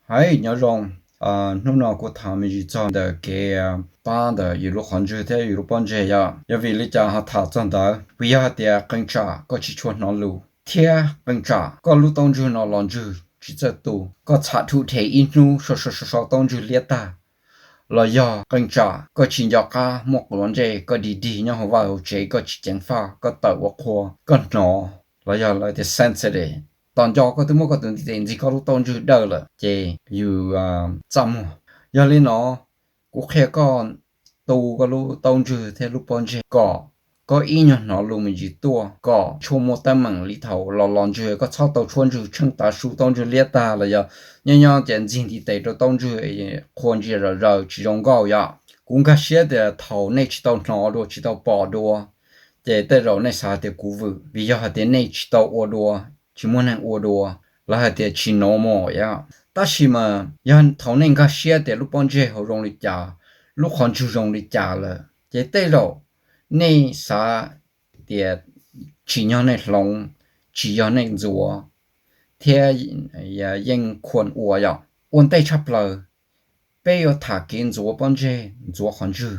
Hais nyob zoo, hnub no kuv tham me ntsis txog ntawm kev pab ntawm yus lub qhov ntswg thiab yus lub pob ntseg yom. Yog vim li cas ho tham txog ntawd? Vim yog hais tias qee tsam koj tsis tshua hnov lus thiab qee tsam koj lub taub ntswg no los ntswg tsis txawj tu, koj txham thum dheev ib hnub sau sau sau sau taub ntswg liab tag, los yog qee tsam koj tsis nco qab muab quav ntsej, koj dig dig nyob hauv vaj hauv tsev, koj tsis ceev faj, koj tawm ua qhua, koj hnov los yog lawv tias sensitive, tos nco koj twb muab koj tus ntiv tes ntxig koj lub taub ntswg dawj lawm ces yus txaj muag. Yog li no, kuv qhia koj tu koj lub taub ntswg thiab lub pob ntseg kom koj ib nyuag hnov lus me ntsis tuaj, kom tshuaj muaj teeb meem li thaum los los ntswg, koj txhob tau tshuab ntswg tsheej tav su, taub ntswg liab tag los yog nyob nyob ces ntxig ntiv tes rau taub ntswg, qhua ntsia zom zaws tsis zoo nkauj yom. Kuv nkag siab tias thaum nej tsis tau hnov dua tsis tau pom dua, ces tej zaum nej xav hais tias kuv vwm, vim yog hais tias nej tsis tau ua dua, tsis muaj neeg ua dua, lawv hais tias tsis normal yom. Tab sis mas yog thaum nej nkag siab tias lub pob ntseg hauv zoo li cas, lub qhov ntswg zoo li cas lawm, ces tej zaum nej xav tias tsim nyog nej hloov, tsis yog nej ntxuav, thiab yeej khuam ua yom. Ua ntej tshaj plaws, peb yuav tham kev ntxuav pob ntseg, ntxuav qhov ntswg,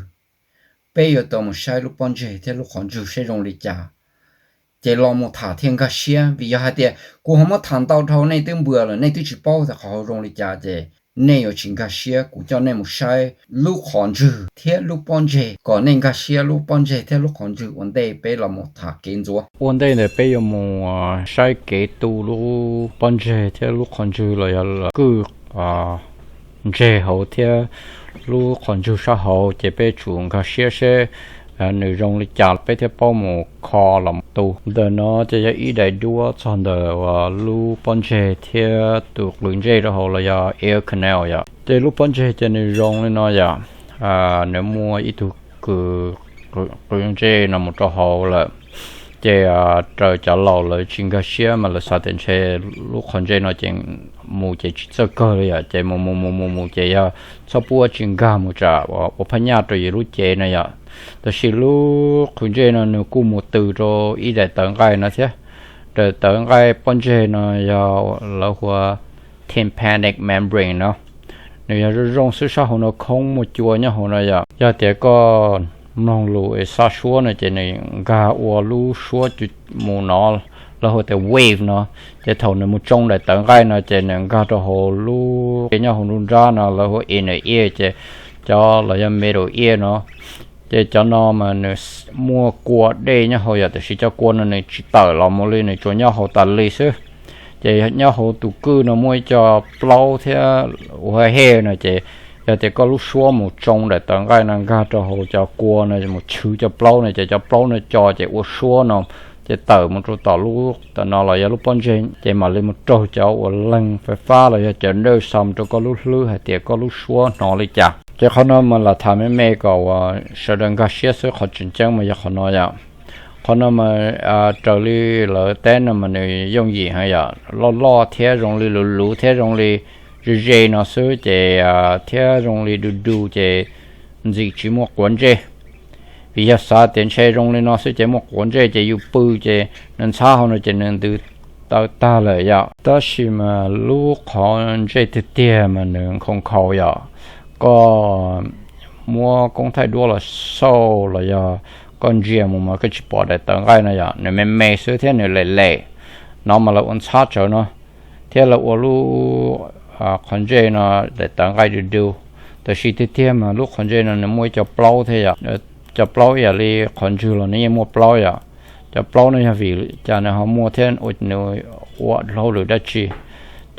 peb yuav tau mus saib lub pob ntseg thiab lub qhov ntswg saib zoo li cas, ces los mus tham thiaj nkag siab. Vim yog hais tias kuv ho muab tham ntau dhau nej twb npua lawm, nej twb tsis paub tias qhov hauv zoo li cas, ces nej yuav tsis nkag siab. Kuv coj nej mus saib lub qhov ntswg thiab lub pob ntseg kom nej nkag siab lub pob ntseg thiab lub qhov ntswg ua ntej peb los mus tham kev ntxuav. Ua ntej ntawd peb yuav mus saib kev tu lub pob ntseg thiab lub qhov ntswg los yog kwj ntseg hauv thiab lub qhov ntswg sab hauv, ces peb tsum nkag siab seb nws zoo li cas peb thiaj paub mus kho los tu. Ntawm no ces yog ib daim duab txog ntawm lub pob ntseg thiab tus qws ntsej rau hauv los yog ear canal yom. Ces lub pob ntseg ces nws zoo li no yom, nws muaj ib tug qws ntsej no mus rau hauv lawm. Ces raws cov laus lawv tsis nkag siab mas lawv xav tias ntshe lub qhov ntsej no ces mus ces tsis txawj kawg li yom, ces mus mus mus mus mus ces yog txhob pub tsis nkag mus tsam ua phaj nyaj rau yus lub cev na yom. Tab sis lub qws ntsej no nws kuj mus tws rau ib daim tawv nqaij no thiab. Daim tawv nqaij pob ntseg no yog lawv hu ua tympanic membrane no. Nws yog zoo zoo xwb, sab hauv no khoob muaj cua nyob hauv no yom. Yog tias koj mloog lus es xa suab no ces nws nkag ua lub suab mus no, lawv hu tias wave no. Ces thaum nws mus tsoo daim tawv nqaij no ces nws nkag rau hauv lub nyob hauv nruab nrab no lawv hu ua inner ear ces cov los yog middle ear no. Ces cov no mas nws muaj kua dej nyob hauv yom, tiam sis cov kua no nws tsis tawm los mus li, nws tsuas nyob hauv tas li xwb. Ces nyob hauv tus kwj no muaj ib co plaub thiab ua hej no ces yog tias koj lub suab mus tsoo daim tawv nqaij no nkag rau hauv cov kua no mus chwv cov plaub no ces cov plaub no co ces ua suab no ces tawm mus rau tom lub tam no los yog lub pob ntseg ces mam li mus raug cov uas leeg fais fab los yog cov nerve xa mus rau koj lub hlwb hais tias koj lub suab hnov li cas. Ces qhov no mas lam tham me me kom uas sawv daws nkag siab xwb, qhov tseem ceeb mas yog qhov no yom. Qhov no mas raws li lawv teb no mas nws yooj yim heev yom, loj loj thiab zoo li luv luv thiab zoo li ze ze no xwb ces thiab zoo li du du ces ntxim tsis muaj quav ntsej. Vim yog xav tias ntshe zoo li no xwb ces muaj quav ntsej ces yus pw ces nws ntxhab hauv no ces nws ntws taw tag lawm yom. Tab sis mas lub qhov ntsej tiag tiag mas nws nkhaus nkhaus yom. Koj muab koob thaij duab los xauj los yog koj ntsia mus mas koj tsis pom daim tawv nqaij no yom, nws me me xwb thiab nws lem lem. No mas lawv ua ntxhab tsawv no thiab lawv ua lub qhov ntsej no daim tawv nqaij du du. Tab sis tiag tiag mas lub qhov ntsej no nws muaj ib co plaub thiab yom. Cov plaub ib yam li qhov ntswg los nws yeej muaj plaub yom. Cov plaub no yog vim cas nws ho muaj thiab nws ua hauj lwm dab tsi?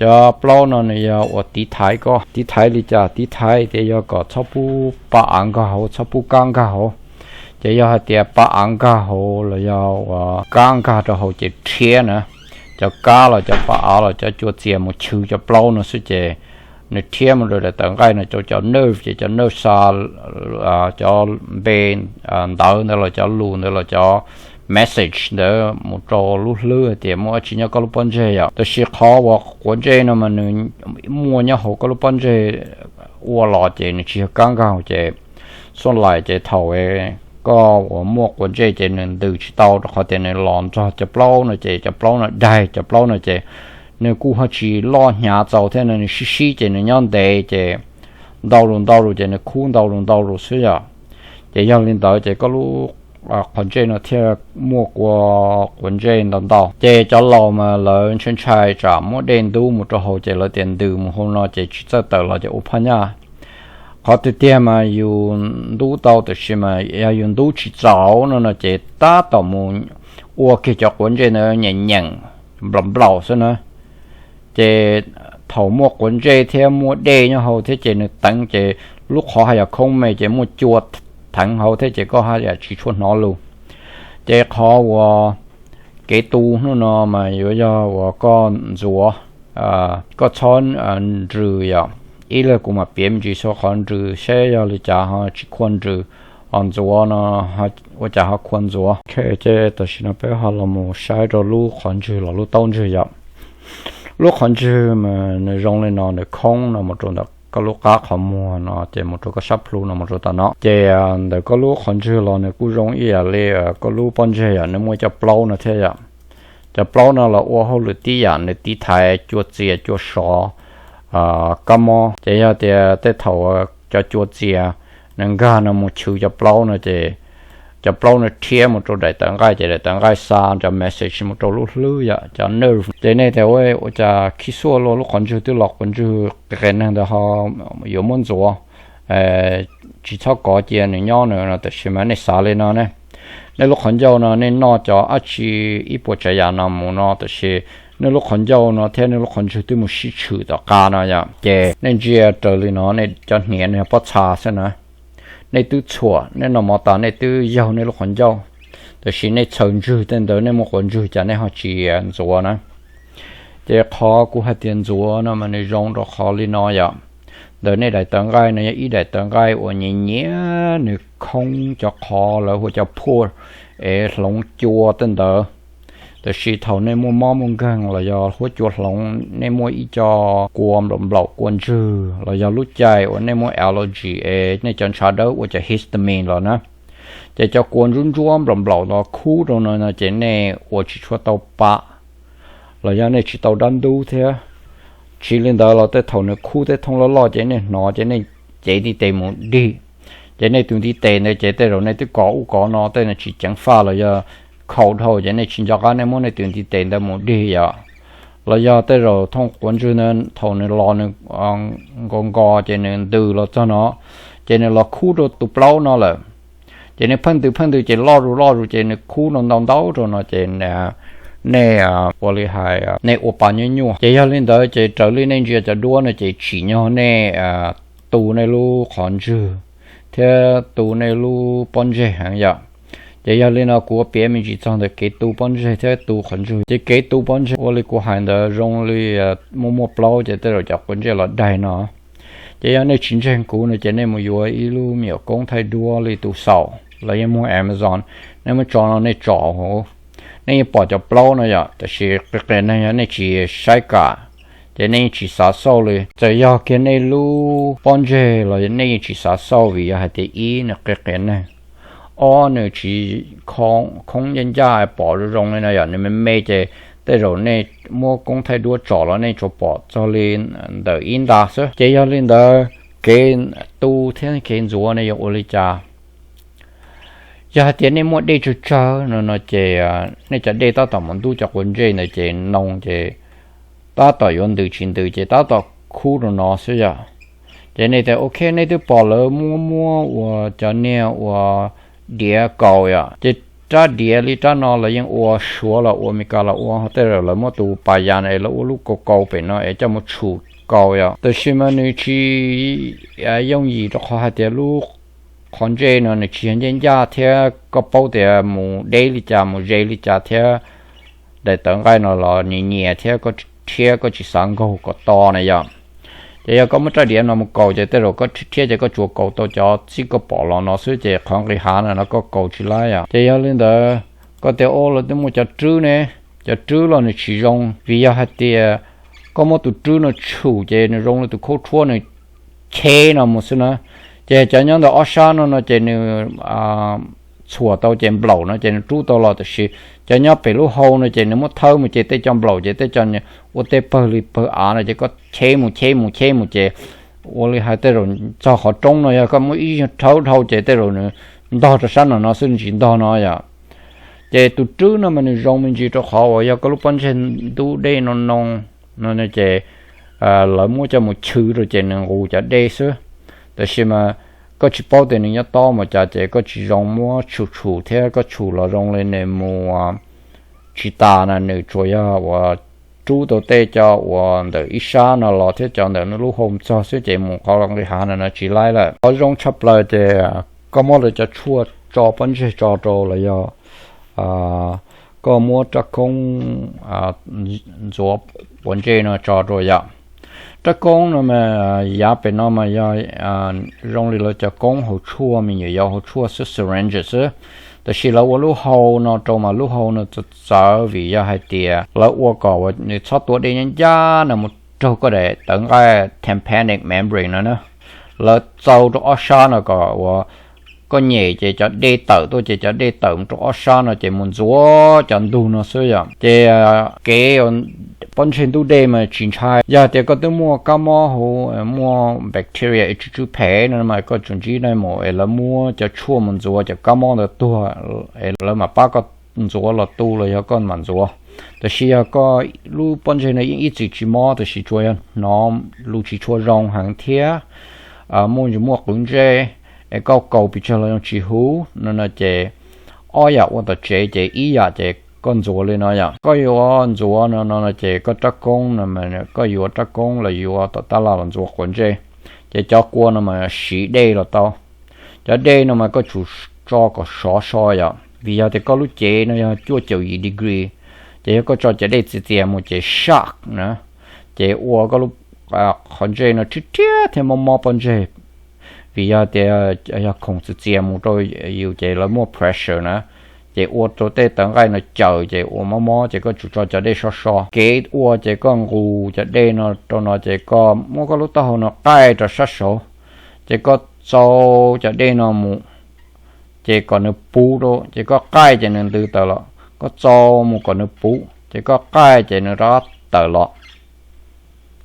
Cov plaub no nws yog uas tiv thaiv koj. Tiv thaiv li cas? Tiv thaiv tias yog kom txhob pub pa av nkag hauv, txhob pub kab nkag hauv. Ces yog hais tias pa av nkag hauv los yog uas kab nkag rau hauv ces rhiab na, cov kab los cov pa av los cov cua txias mus chwv cov plaub no xwb ces nws rhiab mus rau daim tawv nqaij no rau cov nerve ces cov nerve xa cov npe ntawv ntawd los cov lus ntawd los cov message ntawd mus rau lub hlwb hais tias muaj dab tsi nyob koj lub pob ntseg yom. Tab sis qhov uas quav ntsej no mas nws muaj nyob hauv koj lub pob ntseg ua los ces nws tsis yog kab nkag ces xuaj laim ces thaum koj uas muaj quav ntsej ces nws ntws tsis tau rau qhov tias nws los nrog cov plaub no ces cov plaub no daig cov plaub no ces nws kuj ho tsis loj hnyav txaus thiab no, nws sib sib ces nws nyob ntev ces ntau lus ntau lus ces nws khub ntau lus ntau lus xwb yom. Ces yog li ntawd ces koj lub qhov ntsej no thiaj muaj kua quav ntsej ntau ntau. Ces cov laus mas lawv ntshai ntshai tsam muab dej ntub mus rau hauv ces lawv tias ntws mus hauv no ces tsis txawj tawm los ces ua phaj nyaj. Qhov tiag tiag mas yus ntub tau tiam sis mas yog yus ntub tsis txaus no no ces tab tom mus ua kiag cov quav ntsej ntawd nyeem nyeem nplaum nplaum xwb na. Ces thaum muaj quav ntsej thiab muaj dej nyob hauv thiab ces nws teev ces lub qhov haj yam khoob me ces muaj cua theev hauv thiab ces koj haj yam tsis tshua hnov lus. Ces qhov uas kev tu hnub no mas yuav yog uas koj ntxuav, koj txhob nrws yom. Ib leeg kuv mam piav me ntsis xav qhov nrws seb yog li cas ho tsis khuam nrws, ho ntxuav no ua cas ho khuam ntxuav. Ok, ces tam sim no peb ho los mus saib rau lub qhov ntswg los lub taub ntswg yom. Lub qhov ntswg mas nws zoo li no, nws khoob no mus rau ntawm koj lub qab qhov muag no ces mus rau koj sab plhu no mus rau tom no. Ces ntawm koj lub qhov ntswg los nws kuj zoo ib yam li koj lub pob ntseg yom, nws muaj cov plaub no thiab yom. Cov plaub no los ua hauj lwm tib yam, nws tiv thaiv cua txias cua sov, kab mob. Ces yog tias tej thaum cov cua txias nws nkag no mus chwv cov plaub no ces cov plaub no rhiab mus rau daim tawv nqaij ces daim tawv nqaij xa cov message mus rau lub hlwb yom, cov nerve. Ces nej tias ua cas khib xuaj luaj, lub qhov ntswg twb los quav ntswg qe qe neeg ntawd ho yuav muab ntxuav, tsis txhob kov cia nws nyob no, tiam sis mas nej xav li no ne. Nej lub qhov ncauj no nej noj cov dab tsi ib puas tsav yam no mus no, tiam sis nej lub qhov ncauj no thiab nej lub qhov ntswg twb mus sib tshwm tom qab no yom. Ces nej ntsia raws li no, nej cov hniav no yog pob txha xwb na. Nej twb txhuam, nej noj mov tas nej twb yaug nej lub qhov ncauj, tiam sis nej txhaws ntswg tej ntawd, nej muaj quav ntswg cas nej ho tsis ntxuav na. Ces qhov kuv hais tias ntxuav no mas nws zoo rau qhov li no yom. Ntawm nej daim tawv nqaij no yog ib daim tawv nqaij uas nyias nyias nws khoob cov qhov lawv hu ua cov pore es hloov cua tej ntawd. Tiam sis thaum nej muaj mob muaj nkeeg los yog huab cua hloov, nej muaj ib co kua nplaum nplaum kua ntswg los yog lub caij uas nej muaj allergy es nej cov ntshav dawb ua cov histamine los na, ces cov kua ntsuab ntsuab nplaum nplaum no khub rau no no ces nej ua tsis tshua tau pa los yog nej tsis tau dab ntub thiab. Tsis li ntawd los tej thaum nws khub tej thooj loj loj ces nej hnov ces nej cev ntiv tes mus dig, ces nej tus ntiv tes ntawd ces tej zaum nej twb kov ub kov no tej no tsis ceev faj los yog khaus dhau ces nej tsis nco qab nej muab nej tus ntiv tes ntawd mus dig yom. Los yog tej zaum thooj quav ntswg ntawd thaum nws los nws nko nko ces nws ntws los txog no, ces nws los khub rau tus plaub no lawm. Ces nws pheej ntws pheej ntws ces loj zus loj zus ces nws khub no ntau ntau rau no ces nej ua li hais nej ua pa nyuaj nyuaj. Ces yog li ntawd ces raws li nej ntsia cov duab no ces tsim nyog nej tu nej lub qhov ntswg thiab tu nej lub pob ntseg heev yom. Ces yog li no kuv ua piav me ntsis txog ntawm kev tu pob ntseg thiab tu qhov ntswg. Ces kev tu pob ntseg ua li kuv hais ntawd zoo li muaj muaj plaub ces tej zaum cov quav ntsej los daig no. Ces yog nej tsis ntseeg kuv no ces nej mus yuav ib lub me nyuam koob thaij duab li tus xaum los yeej muag Amazon, nej muab tso no nej tsom hauv, nej yeej pom cov plaub no yom. Tiam sis qias qias neeg yog nej tsis saib kam ces nej yeej tsis xav xauj li. Txawm yog kiag nej lub pob ntseg los nej yeej tsis xav xauj vim yog hais tias ib nws qias qias neeg, ob nws tsis khoob ncaj ncaj pom zoo zoo li no yom, nws me me ces tej zaum nej muab koob thaij duab tsom los nej tsuas pom txog li ntawm ib nta xwb. Ces yog li ntawd kev tu thiab kev ntxuav no yuav ua li cas? Yog hais tias nej muaj dej tsawg tsawg no no ces nej cov dej tab tom mus ntub cov quav ntsej ntawd ces noo ces tab tom yuav ntws tsis ntws ces tab tom khub rau no xwb yom. Ces nej tias ok, nej twb pom lawv muab muab ua cov niag ua diav kaus yom, ces rab diav li rab no lawv yeej ua, Suav los ua, Meskas los ua, tej zaum lawv muab tus pas yas es lawv ua lub kaus kaus pem no es coj mus tshum kaus yom. Tiam sis mas nws tsis yooj yim rau qhov hais tias lub qhov ntsej no nws tsis yog ncaj ncaj thiab koj paub tias mus deb li cas mus ze li cas thiab daim tawv nqaij no los nyias nyias thiab koj rhiab koj tsis xav nkaug kom to na yom. Ces yog koj muab rab diav no mus kaus ces tej zaum koj rhiab ces koj tsuas kaus tau cov txij koj pom los no xwb ces qhov nqis hav no no koj kaus tsis laib yom. Ces yog li ntawd koj tias o, lawv twb muaj cov rwb ne, cov rwb los nws tsis zoo vim yog hais tias koj muab tus rwb no tshum ces nws zoo li tus khaub rhuab nws cheb no mus xwb na. Ces cov nyob ntawm ob sab no no ces nws txhuam tau ces nplaum no ces nws rub tau los, tiam sis cov nyob pem lub hau no ces nws muab thawb mus ces tej co nplaum ces tej co ua tej pawg li pawg av no ces koj cheb mus cheb mus cheb mus ces ua li hais tej zaum txog qhov roob no yog koj muab ib rhawb dhau ces tej zaum nws ntog rau sab no no xwb, nws tsis ntog no yom. Ces tus rwb no mas nws zoo me ntsis rau qhov uas yog koj lub pob ntseg ntub dej no no no ces lawv muab coj mus chwv rau ces nws nqus cov dej xwb. Tab sis mas koj tsis paub tias nws nyob tob mus cas ces koj tsis zoo muab tshum tshum thiab, koj tshum los zoo li nws mus tsis tas na, nws tsuas yog uas rub tau tej co uas ntawm ib sab no los thiab cov ntawm lub hau txog xwb ces mus qhov nqis hav no no tsis laib lawm. Qhov zoo tshaj plaws ces koj muab lawv cov tshuaj tso pob ntseg tso rau los yog koj muab rab koob ntxuav quav ntsej no tso rau yom. Rab koob no mas yav pem no mas yog zoo li lawv cov koob haus tshuaj, me nyuam yaus haus tshuaj xwb, syringe xwb. Tab sis lawv ua lub hau no rau mas lub hau no txawv txawv vim yog hais tias lawv ua kom uas nws txhob tua dej ncaj ncaj no mus raug koj daim tawv nqaij tympanic membrane no na. Lawv txau rau ob sab no kom uas koj nyem ces cov dej tawm tuaj ces cov dej tawm mus rau ob sab no ces mus ntxuav cov ntug no xwb yom. Ces kev pob ntseg ntub dej mas tsis ntshai. Yog tias koj twb muaj kab mob hauv, muaj bacteria es tsw tsw phem no mas koj tsum ntsib na mus es lawv muab cov tshuaj mus ntxuav cov kab mob ntawd tuag es lawv mam pab koj ntxuav los tu los yog koj mam ntxuav. Tab sis yog koj lub pob ntseg no yeej ib txwm tsis mob tab sis tsuas yog hnov lus tsis tshua zoo heev thiab muaj ntsis muaj quav ntsej es koj kaus pes tsawg los yeej tsis huv no no ces ob yam ua tom tsev ces ib yam ces koj ntxuav li no yom. Koj yuav ntxuav no no ces koj rab koob no, koj yuav rab koob los yuav tom tab laj los ntxuav quav ntsej. Ces cov kua no mas siv dej los tau. Cov dej no mas koj tsum tso kom sov so yom, vim yog tias koj lub cev no yog cuaj caum yim degree, ces yog koj tso cov dej txias txias mus ces shark na, ces ua koj lub qhov ntsej no rhiab rhiab thiab mob mob pob ntseg. Vim yog tias yog khoom txias txias mus rau yus ces lawv muaj pressure na, ces ua rau tej tawv nqaij no caws ces ua mob mob ces koj tsum tso cov dej so so. Kev ua ces koj nqus cov dej no rau no ces koj muab koj lub taub hau no qaij rau sab saud, ces koj txau cov dej no mus, ces kom nws puv rau, ces koj qaij ces nws ntws tawm los, koj txau mus kom nws puv ces koj qaij ces nws rov tawm los.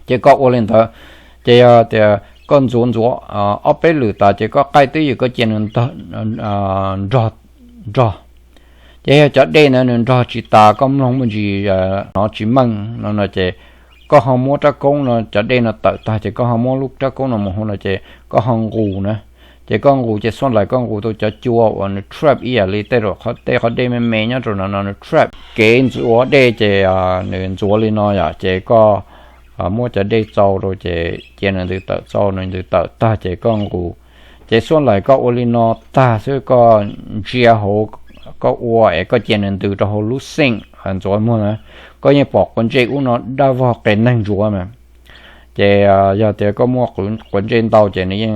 Ces koj ua li ntawd, ces yog tias koj ntxuav ntxuav ob peb lwm tas ces koj qaij twb ywm koj cia nws nrog nrog. Ces yog cov dej ntawd nws nrog tsis tas koj mloog muaj ntsis hnov tsis meej no no ces koj ho muab rab koob no, cov dej no tawm tag ces koj ho muab lub rab koob no mus hu no ces koj ho nqus na. Ces koj nqus ces xuaj laim koj nqus tau cov cua uas nws trap ib yam li tej zaum tej qhov dej me me nyob rau no no nws trap. Kev ntxuav dej ces nws ntxuav li no yom, ces koj muab cov dej txau rau ces cia nws ntws tawm, txau nws ntws tawm tag ces koj nqus. Ces xuaj laim koj ua li no tag xwb koj ntsia hauv, koj ua es koj cia nws ntws rau hauv lub sink ntxuav muag na, koj yeej pom quav ntsej ub no dab vog qias neeg ntsuav mas. Ces yog tias koj muaj quav ntsej ntau ces nws yeej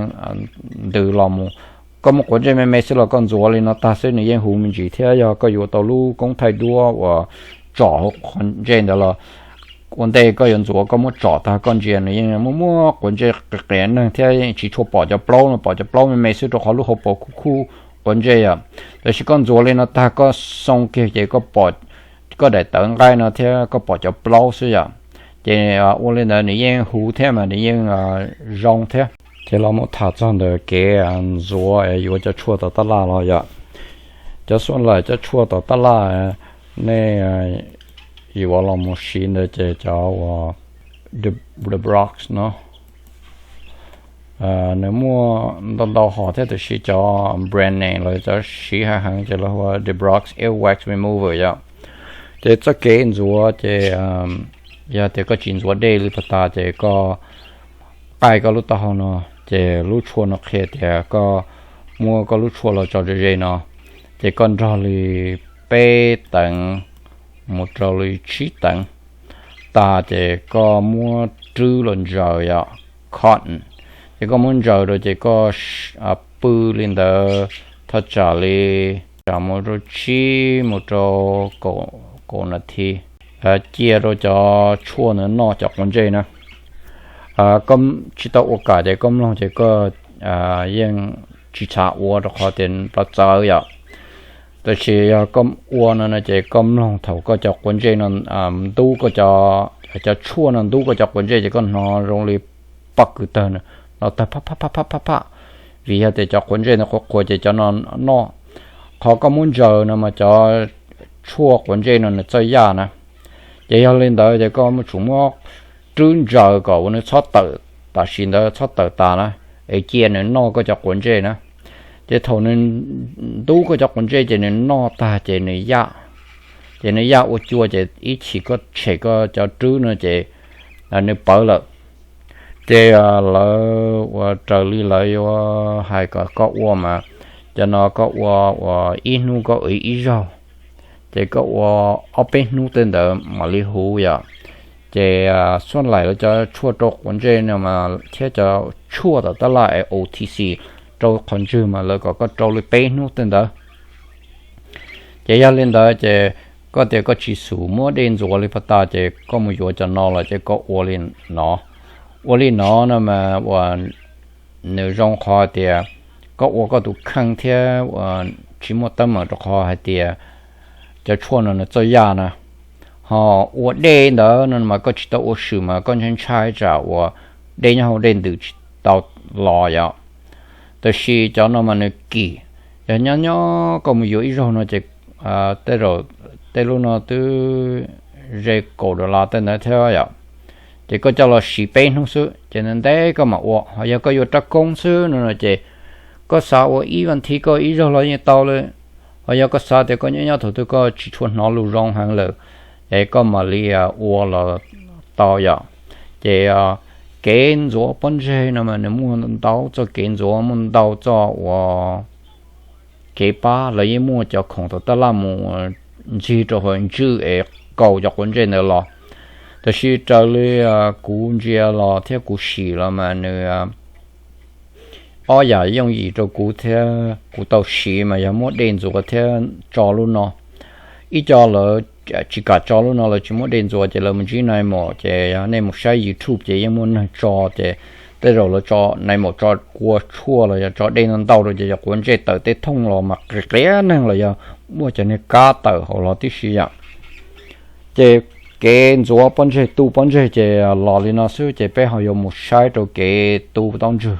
ntws los mus. Koj muaj quav ntsej me me xwb los koj ntxuav li no tag xwb nws yeej huv me ntsis thiab. Yog koj yuav tau lub koob thaij duab uas tsom hauv quav ntsej ntawd los ua ntej koj yuav ntxuav koj muab tsom tag koj ntsia nws yeej muaj muaj quav ntsej qias qias neeg thiab yeej tsis tshua pom cov plaub no, pom cov plaub me me xwb rau qhov lub hauv paus khuj khuj quav ntsej yom. Tab sis koj ntxuav li no tag koj xoo kiag ces koj pom koj daim tawv nqaij no thiab koj pom cov plaub xwb yom. Ces ua li ntawd nws yeej huv thiab mas nws yeej zoo thiab. Ces los mus tham txog ntawm kev ntxuav yuav cov tshuaj tom tab laj los yom. Cov xuaj laim cov tshuaj tom tab laj nej yuav los mus siv ntawd ces cov uas Dubrox no nws muaj ntau ntau hom thiab, tiam sis cov brand name los cov siv heev heev ces lawv hu ua Dubrox Earwax Remover yom. Ces txoj kev ntxuav ces yog tias koj tsis ntxuav dej li puag ta ces koj qaij koj lub taub hau no, ces lub tshuaj no qhia tias koj muab koj lub tshuaj los tso ze ze no, ces koj nrog li peb teev mus rau li tsib teev tas ces koj muab rwb los ntsaws yom, cotton. Ces koj muab ntsaws rau ces koj pw li ntawd thaj tsam li tsam mus rau tsib mus rau kaum nas this, cia rau cov tshuaj ntawd noj cov quav ntsej na. Koj tsis tau ua kam ces koj mloog ces koj yeej tsis txhob ua rau qhov tias plab txawv yom. Tab sis yog koj ua no no ces koj mloog thaum koj cov quav ntsej no ntub koj cov, cov tshuaj no ntub koj cov quav ntsej ces koj hnov zoo li poj kws tawg, los tawg phaj phaj phaj phaj phaj, vim yog tias cov quav ntsej no qhuav qhuav ces cov no noj. Qhov koj muab ntsaws no mas cov tshuaj quav ntsej no nws txawj yaj na. Ces yog li ntawd ces koj muab tsum muab rwb ntsaws kom uas nws txhob tawm, tam sim ntawd txhob tawm tas na, es cia nws noj koj cov quav ntsej na. Ces thaum nws ntub koj cov quav ntsej ces nws noj tag ces nws yaj, ces nws yaj ua cua ces ib chim koj tshem koj cov rwb no ces nws pawv lawm. Ces lawv uas raws li lawv yuav hais kom koj ua mas, cov no koj ua uas ib hnub koj ua ib zaug, ces koj ua ob peb hnub tej ntawd mam li huv yom. Ces xuaj laim lawv cov tshuaj rau quav ntsej no mas thiab cov tshuaj tom tab laj es O T C rau qhov ntswg mas lawv kom koj rau li peb hnub tej ntawd. Ces yog li ntawd ces koj tias koj tsis xum muab dej ntxuav li pag tas ces koj mus yuav cov no los ces koj ua li no. Ua li no no mas uas nws zoo qhov tias koj ua koj tus kheej thiab uas tsis muaj teeb meem rau qhov hais tias cov tshuaj no nws txawj yaj na. Ho ua dej ntawd no mas koj tsis tau ua swm mas koj ntshai ntshai tsam uas dej nyob hauv dej ntws tsis tau los yom. Tab sis cov no mas nws kim, yog nyob nyob koj mus yuav ib zaug no ces tej zaum tej lub no twb ze kaum dollar tej ntawd thiab yom. Ces koj coj los siv peb hnub xwb ces ntev ntev koj mam ua. Ho yog koj yuav rab koob xwb no no ces koj xav ua ib vas thiv koj ib zaug los yeej tau li. Ho yog koj xav tias koj nyob nyob thaum twg koj tsis tshua hnov lus zoo heev lawm, es koj mam li ua los tau yom. Ces kev ntxuav pob ntseg no mas nws muaj ntau txoj kev ntxuav, muaj ntau txoj uas kev pab. Lawv yeej muaj cov khoom tom tab laj mus ntxig rau hauv ntswj es kaus cov quav ntsej ntawd los. Tab sis raws li kuv ntsia los thiab kuv sim los mas nws ob yam yooj yim rau kuv thiab kuv tau siv mas yog muab dej ntxuav thiab tso lub no. Ib co lawv tsis kam tso lub no, lawv tsis muab dej ntxuav ces lawv mus ntsib nai maum. Ces yog nej mus saib YouTube ces yeej muaj neeg tso, ces tej zaum lawv tso, nai maum tso kua tshuaj los yog tso dej ntau ntau rau ces cov quav ntsej tawm tej thooj los mas qia qia neeg los yog muaj cov niag kab tawm hauv los tib si yom. Ces kev ntxuav pob ntseg, tu pob ntseg ces los li no xwb, ces peb ho yuav mus saib rau kev tu taub ntswg.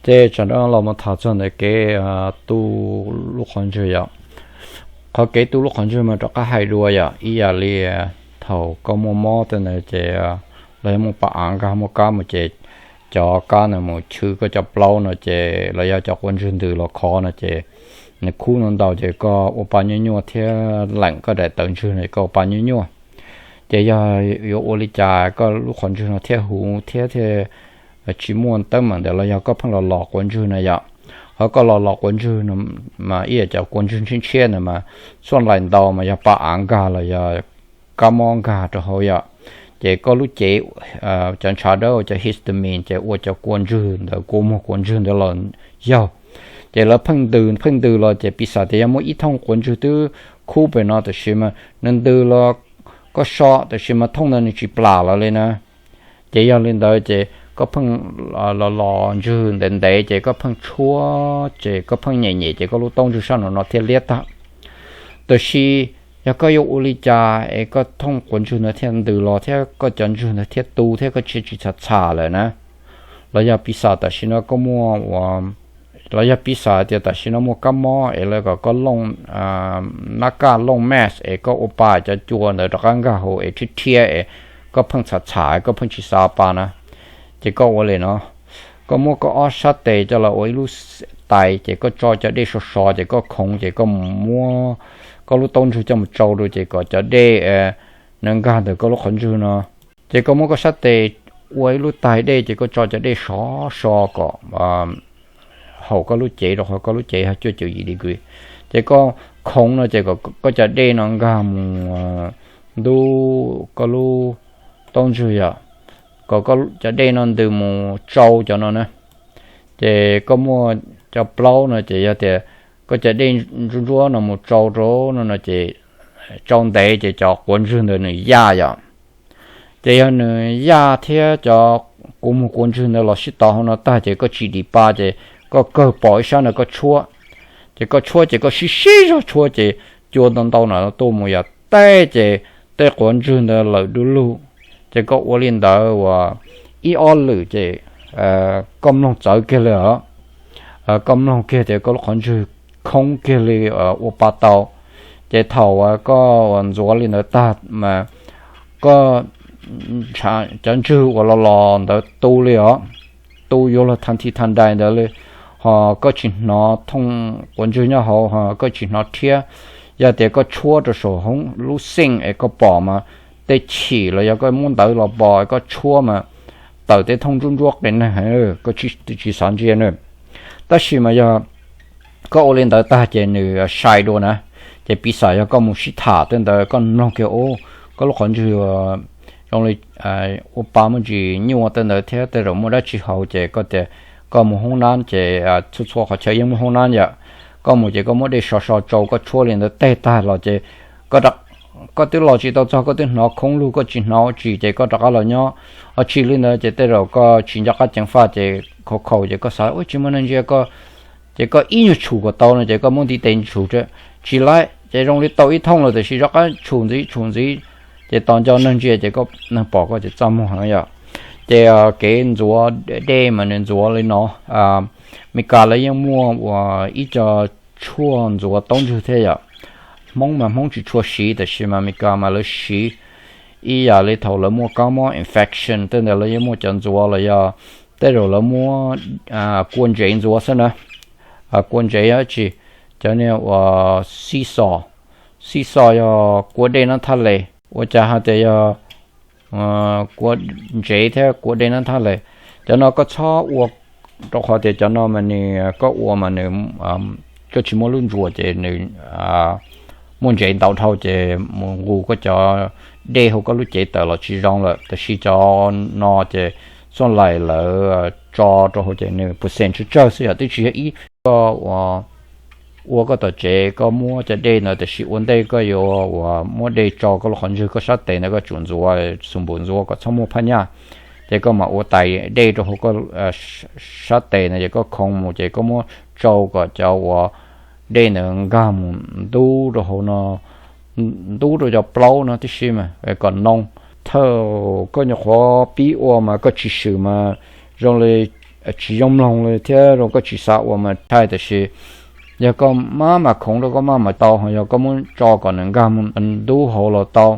Ces tsam no los mus tham txog ntawm kev tu lub qhov ntswg yom. Qhov kev tu lub qhov ntswg mas rov qab hais dua yom, ib yam li thaum koj muaj mob tej ntawd ces los yog muaj pa av nkag muaj kab mus ces cov kab ntawd mus chwv koj cov plaub no ces los yog cov quav ntswg ntws los khov no ces nws khub ntau ntau ces koj ua pa nyuaj nyuaj thiab leem koj daim tawv ntswg no koj ua pa nyuaj nyuaj. Ces yog yuav ua li cas koj lub qhov ntswg no thiaj huv thiab thiaj tsis muaj teeb meem ntawd los yog koj pheej los los quav ntswg no yom. Ho koj los los quav ntswg no mas ib yam cov quav ntswg ntshiab ntshiab ntawd mas xuaj laim ntau mas yog pa av nkag los yog kab mob nkag rau hauv yom. Ces koj lub cev, cov ntshav dawb cov histamine ces ua cov quav ntswg ntawd, kua muag quav ntswg ntawd los yaug. Ces lawv pheej ntws pheej ntws los ces piv xam tias yog muaj ib thooj quav ntswg twb khub pem no tab sis mas nws ntws los koj so tab sis mas thooj ntawd nws tsis plam los li na. Ces yog li ntawd ces koj pheej los los ntswg ntev ntev ces koj pheej tshuab ces koj pheej nyem nyem ces koj lub taub ntswg sab nraum no thiaj liab tag. Tab sis yog koj yuav ua li cas es koj thooj quav ntswg ntawd thiaj ntws los thiab koj cov ntswg ntawd thiaj tu thiab koj tsis tsis txham txham lawm na. Los yog piv xam tam sim no koj muaj ua, los yog piv xam tias tam sim no muaj kab mob es lawv kom koj looj, nab kaj looj mask es koj ua pa cov cua ntawd rov qab nkag hauv es rhiab rhiab es koj pheej txham txham koj pheej tsis xav pa na. Ces koj ua li no, koj muab koj ob sab tes coj los ua ib lub tais ces koj tso cov dej so so ces koj khoov ces koj mus muab koj lub taub ntswg coj mus tsau rau ces kom cov dej nws nkag ntawm koj lub qhov ntswg no. Ces koj muab koj sab tes ua ib lub tais dej ces koj tso cov dej sov so kom haum koj lub cev rau qhov koj lub cev yog cuaj caum yim degree. Ces koj khoov no ces kom koj cov dej no nkag mus ntub koj lub taub ntswg yom, kom koj cov dej no ntws mus tsau cov no na. Ces koj muaj cov plaub no ces yog tias koj cov dej ntsuab ntsuab no mus tsau rau no no ces tsau ntev ces cov quav ntswg ntawd nws yaj yom. Ces yog nws yaj thiab cov kua muag quav ntswg ntawd los sib tov hauv no tag ces koj tsis dim pa ces koj kawg pom ib sab ntawd koj tshuab. Ces koj tshuab ces koj sib sib zog tshuab ces cua ntau ntau no tuaj mus yog tej ces tej quav ntswg ntawd lawm du lug. Ces koj ua li ntawd uas ib ob lwm ces koj mloog txawv kiag li os. Koj mloog kiag tias koj lub qhov ntswg khoob kiag li ua pa tau. Ces thaum uas koj ua ntxuav li ntawd tag mas koj cov ntswg uas los los ntawd tu li os, tu yuav luag thaj thij thaj dai ntawd li, ho koj tsis hnov thooj quav ntswg nyob hauv ho koj tsis hnov rhiab. Yog tias koj tshuab rau saum hoob lub xeej es koj pom mas tej chim los yog koj muab ntawv los pom koj tshuab mas tawm tej thooj ntsuab ntsuab qe neeg, koj tsis xav ntsia na. Tab sis mas yog koj ua li ntawd tag ces nws sai dua na. Ces piv xam yog koj mus sib tham tej ntawd koj mloog kiag ub, koj lub qhov ntswg zoo li ua pa muaj ntsis nyuaj tej ntawd thiab tej zaum muaj dab tsi hauv ces koj tias koj mus hoob nab ces txhua txhua qhov chaw yeej muaj hoob nab yom. Koj mus ces koj muab dej so so tsau koj tshuab li ntawd tag los ces koj twb los tsis tau txog koj twb hnov khoob lug koj tsis hnov ua tsi ces koj rov qab los nyob. Ho tsis li ntawd ces tej zaum koj tsis nco qab ceev faj ces khaus khaus ces koj xav ua tsis muaj neeg ntsia koj, ces koj ib nyuag tshum kom tau no ces koj muab ntiv tes tshum tsis laib ces zoo li tau ib thooj lawm tiam sis rov qab tshum ntxiv tshum ntxiv ces tos nco neeg ntsia ces koj neeg pom koj ces txaj muag heev yom. Ces kev ntxuav dej mas nws ntxuav li no. Meskas lawv yeej muaj ua ib co tshuaj ntxuav taub ntswg thiab yom. Hmoob mas Hmoob tsis tshua siv tiam sis mas Meskas mas lawv siv ib yam li thaum lawv muaj kab mob infection tej ntawd lawv yeej muaj cov ntxuav los yog tej zaum lawv muab kua ntsev ntxuav xwb na. Kua ntsev dab tsi, cov niag uas xib xos, xib xos yog kua dej nab thaj les, ua cas hais tias yog kua ntsev thiab kua dej nab thaj les. Cov no koj txhob ua, rau qhov tias cov no mas nws koj ua mas nws, koj tsis muaj lub ntsuas ces nws muaj ntsev ntau dhau ces mus nqus koj cov dej hauv koj lub cev tawm los tsis zoo lawm. Tab sis cov no ces txoj lais lawv tso rau hauv ces nws percent tsawg tsawg xwb yom, twb tsis yog ib koj ua koj tom tsev koj muab cov dej ntawd tiam sis ua ntej koj yuav uas muab dej tso koj lub qhov ntswg koj sab tes ntawd koj tsum ntxuav xus npum ntxuav kom txhob muaj phab nyaj. Ces koj mam ua tais dej rau hauv koj sab tes ntawd ces koj khoov mus ces koj muab tsau kom cov uas dej ntawd nkag mus ntub rau hauv no, ntub rau cov plaub no tib si mas kom noo. Thaum koj nyuam qhuav pib ua mas koj tsis swm mas zoo li tsis zoo mloog li thiab zoo koj tsis xav ua mas tshaj tiam sis yog koj maj mam khoov rau koj maj mam tau ho yog koj muab tso kom nws nkag mus ntub hauv los tau.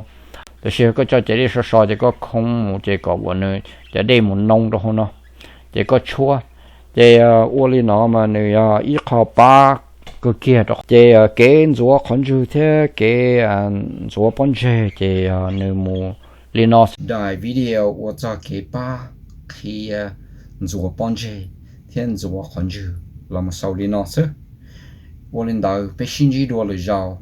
Tiam sis yog koj tso cov dej so so ces koj khoov mus ces kom uas nws cov dej mus noo rau hauv no ces koj tshuab. Ces ua li no mas nws yog ib qho pab kawg kiag rau. Ces kev ntxuav qhov ntswg thiab kev ntxuav pob ntseg ces nws mus li no. Daim video ua txog kev pab qhia ntxuav pob ntseg thiab ntxuav qhov ntswg los mus xaus li no xwb. Ua li ntawd peb sib ntsib dua lwm zaus.